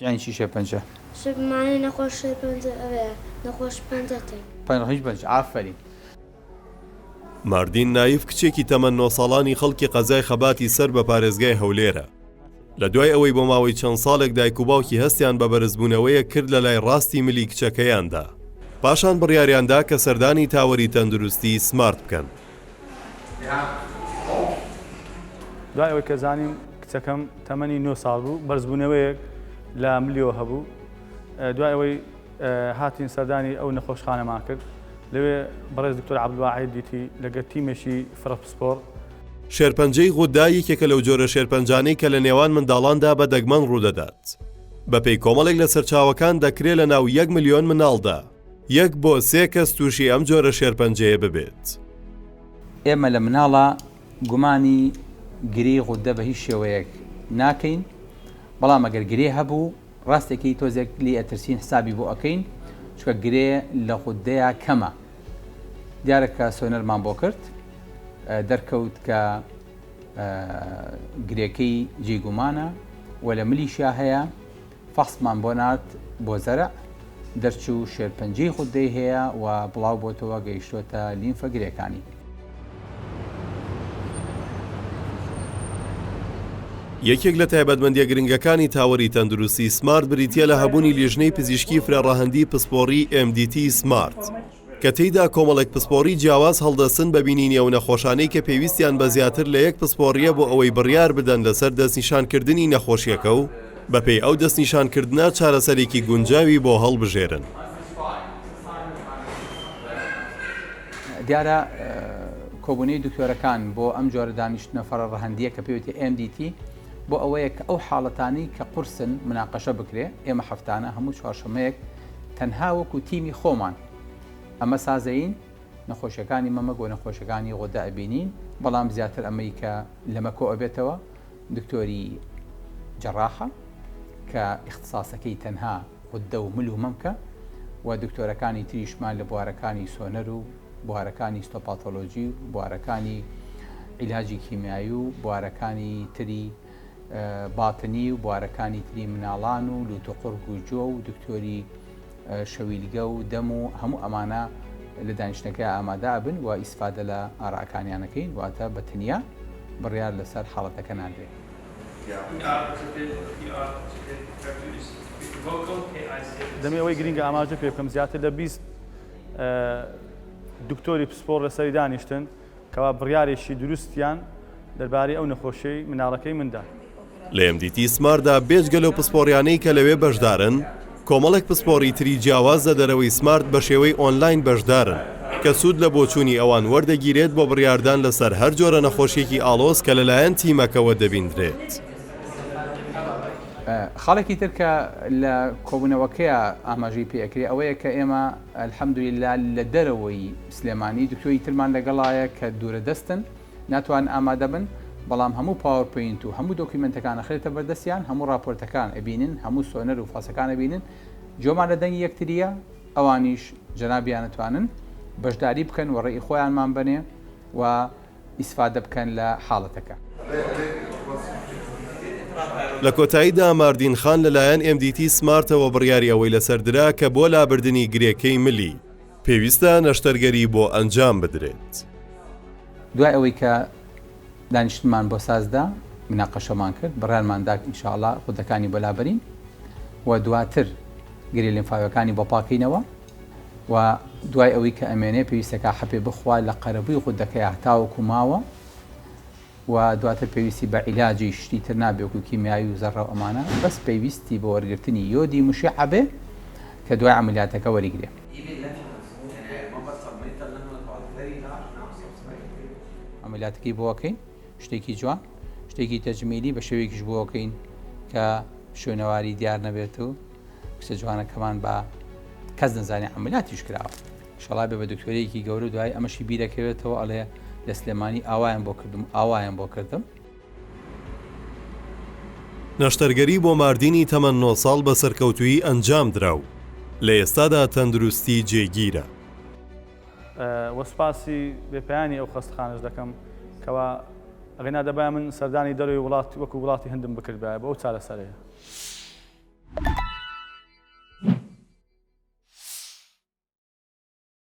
یانی چی شێرپەنجە؟ شێر مانای نەخۆش شێرپەنجە ئەوەیە نەخۆش پەنجەتن. پەنجە پەنجە ئافەرین. ماردین نایف کچێکی تەمەن نۆ ساڵانی خەڵکی قەزای خەباتی سەر بە پارێزگای هەولێرە. لە دوای ئەوەی بۆ ماوەی چەند ساڵێک دایک و باوکی هەستیان بە بەرزبوونەوەیەک کرد لە لای ڕاستی ملی کچەکەیاندا، پاشان بڕیاریاندا کە سەردانی تاوەری تەندروستی سمارت بکەن. دوای ئەوەی کە زانیم کچەکەم تەمەنی نۆ ساڵ بوو، بەرزبوونەوەیەک لە ملیەوە هەبوو، دوای ئەوەی هاتین سەردانی ئەو نەخۆشخانەمان کرد، لەوێ بەڕێز دکتۆر عەبدولواحید دیتی لەگەر تیمێکی فرە پسپۆڕ. شێرپەنجەی غودە یەکێکە لەو جۆرە شێرپەنجانەی کە لە نێوان منداڵاندا بە دەگمەن ڕوودەدات. بەپێی کۆمەڵێک لە سەرچاوەکان دەکرێ لە ناو یەک ملیۆن منداڵدا یەک بۆ سێ کەس تووشی ئەم جۆرە شێرپەنجەیە ببێت. ئێمە لە مناڵا گومانی گرێی غودە بە هیچ شێوەیەک ناکەین، بەڵام ئەگەر گرێ هەبوو ڕاستەکەی تۆزێک لێی ئەترسین حسابی بۆ ئەکەین چونکە گرێ لە غودەیا کەمە دیارە کە سۆنەرمان بۆ کرد دەرکەوت کە گرێکەی جێی گومانە و لە ملیشیا هەیە فەحسمان بۆ نارد بۆ زەرع دەرچوو شێرپەنجەی غودەی هەیە و بڵاو بۆتەوە گەیشتۆتە لیمفە گرێکانی. یەکێک لە تایبەتمەندییە گرنگەکانی تاوەری تەندروستی سمارت بریتییە لە هەبوونی لیژنەی پزیشکی فرەڕەهەندی پسپۆڕی MDT سمارت، کە تێیدا کۆمەڵێک پسپۆڕی جیاواز هەڵدەستن بە بینینی ئەو نەخۆشانەی کە پێویستیان بە زیاتر لە یەک پسپۆڕییە بۆ ئەوەی بڕیار بدەن لەسەر دەستنیشانکردنی نەخۆشییەکە و بەپێی ئەو دەستنیشانکردنە چارەسەرێکی گونجاوی بۆ هەڵبژێرن. دیارە کۆبوونەوەی دکتۆرەکان بۆ ئەم جۆرە دانیشتنە فەرە ڕەهەندییە کە پێوتێ MDT بۆ ئەوەیە کە ئەو حاڵەتانەی کە قورسن مناقەشە بکرێ ئێمە هەفتانە هەموو چوارشەمەیەک تەنها وەکو تیمی خۆمان ئەمە سازەین نەخۆشیەکانی مەمەک و نەخۆشیەکانی غودە ئەبینین بەڵام زیاتر ئەمەی کە لەمە کۆ ئەبێتەوە دکتۆری جەراحە کە ئیختساسەکەی تەنها غودە و مل و مەمکە و دکتۆرەکانی تریشمان لە بوارەکانی سۆنەر و بوارەکانی ستۆپاتۆلۆجی و بوارەکانی عیلاجی کیمیایی و بوارەکانی تری باتنی و بوارەکانی تری مناڵان و لوت و قوڕگ و جۆ و دکتۆری شەویلگە و دەم و هەموو ئەمانە لە دانیشتنەکە ئامادە ئەبن و ئیسفادە لە ئارائەکانیان ئەکەین واتە بە تەنیا بڕیار لەسەر حاڵەتەکە نادرێت. دەمێ ئەوەی گرینگە ئاماژە پێ بکەم زیاتر لە 20 دکتۆری پسپۆڕ لەسەری دانیشتن کەوا بڕیارێکی دروستیان دەربارەی ئەو نەخۆشیەی مناڵەکەی من دا. لە MDT سمارتدا بێجگە لەو پسپۆڕیانەی کە لەوێ بەشدارن، کۆمەڵێک پسپۆڕی تری جیاواز لە دەرەوەی سمارت بە شێوەی ئۆنلاین بەشدارن کە سوود لە بۆچوونی ئەوان وەردەگیرێت بۆ بڕیاردان لەسەر هەر جۆرە نەخۆشییەکی ئاڵۆز کە لەلایەن تیمەکەوە دەبیندرێت. خاڵێکی تر کە لە کۆبوونەوەکەیا ئاماژەی پێ ئەکرێ ئەوەیە کە ئێمە الحمدللە لە دەرەوەی سلێمانی دکتۆری ترمان لەگەڵایە کە دوورە دەستن ناتوانن ئامادە بن بەڵام هەموو PowerPoint و هەموو document ەکان ئەخرێتە بەردەستیان هەموو ڕاپۆرتەکان ئەبینن هەموو سۆنەر و فاسەکان ئەبینن جۆمان لە دەنگی یەکتریە ئەوانیش جەنابیان ئەتوانن بەشداری بکەن و ڕێی خۆیانمان بەنێ و ئیسفادە بکەن لە حاڵەتەکە. لە کۆتاییدا ماردین خان لەلایەن MDT سمارتەوە بڕیاری ئەوەی لەسەر درا کە بۆ لابردنی گرێکەی ملی پێویستە نەشتەرگەری بۆ ئەنجام بدرێت. دوای ئەوەی کە دانیشتنمان بۆ سازدا مناقەشەمان کرد بڕیارمان دا ان شاء اللە غودەکانی بۆ لابەرین و دواتر گرێ لیمفاویەکانی بۆ پاکەینەوە و دوای ئەوەی کە ئەمێنێ پێویستەکا حەپێ بخوا لە قەرەبووی غودەکەیا تاوەکو ماوە و دواتر پێویستی بە عیلاجی شتی تر نابێ وەکو کیمیایی و زەڕە و ئەمانە بەس پێویستی بە وەرگرتنی یۆدی مشع ئەبێ کە دوای عەمەلیاتەکە وەریگرێ. عەمەلیاتەکەی بۆ ئەکەین شتێکی جوان شتێکی تەجمیلی بە شێوەیەکیش بۆ ئەکەین کە شوێنەواری دیار نەبێت و کچە جوانەکەمان با کەس نەزانێ عەمەلیاتیش کراوە. ئیشەڵا بێ بە دکتۆرێکی گەورە دوای ئەمەشی بیرەکەوێتەوە ئەڵێ لە سلێمانی ئاوایان بۆ کردم ئاوایان بۆ کردم. نەشتەرگەری بۆ ماردینی تەمەن نۆ ساڵ بە سەرکەوتوویی ئەنجامدرا و لە ئێستادا تەندروستی جێگیرە. وە سوپاسی بێ پایانی ئەو خەستخانەش دەکەم کەوا ئەگەنا دەبایە من سەردانی دەرەوەی وڵات وەکو وڵاتی هندم بکردبایە بۆ ئەو چارەسەرەیە.